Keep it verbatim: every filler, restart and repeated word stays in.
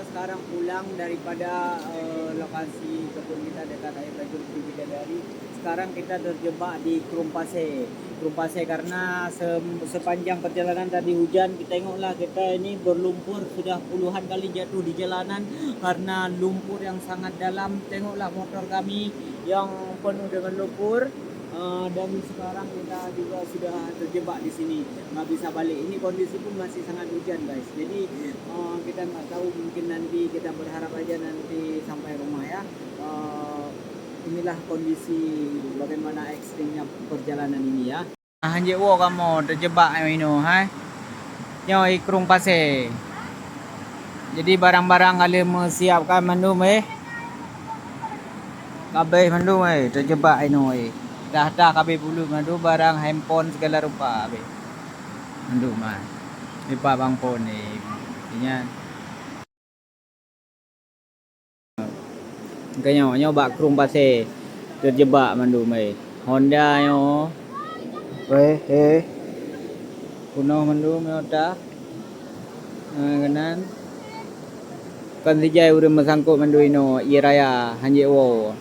Sekarang pulang daripada, eh, lokasi kebun kita dekat Air Terjun Bidadari. Sekarang kita terjebak di Krueng Pasè. Krueng Pasè karena se-, sepanjang perjalanan tadi hujan, kita tengoklah kita ini berlumpur, sudah puluhan kali jatuh di jalanan karena lumpur yang sangat dalam. Tengoklah motor kami yang penuh dengan lumpur. Eh, dan sekarang kita juga sudah terjebak di sini, nggak bisa balik. Ini kondisi pun masih sangat hujan, guys. Jadi, eh, kita nggak tahu, mungkin nanti kita berharap aja nanti sampai rumah, ya. Eh, inilah kondisi bagaimana ekstrimnya perjalanan ini, ya. Hanjeuet woe kamoe teujebak inoe hai. Nyoe i Krueng Pasè. Jadi barang-barang ka lheueh meusiapkan mandum eh. Kabeh mandum eh teujebak inoe eh. Dah-dah kabeh buleuen mandum barang handphone segala rupa abeh. Mandum ah. Lipat bang phone ni. Ingat. Keu nyoe, nyoe bak Krueng Pasè teujebak mandum eh. Honda nyoe. Weh, eh. Peunoh mandum nyoe ta. Eh, keunan. Kon sijai ureueng meusangkot mandum inoe, ie raya hanjeuet woe.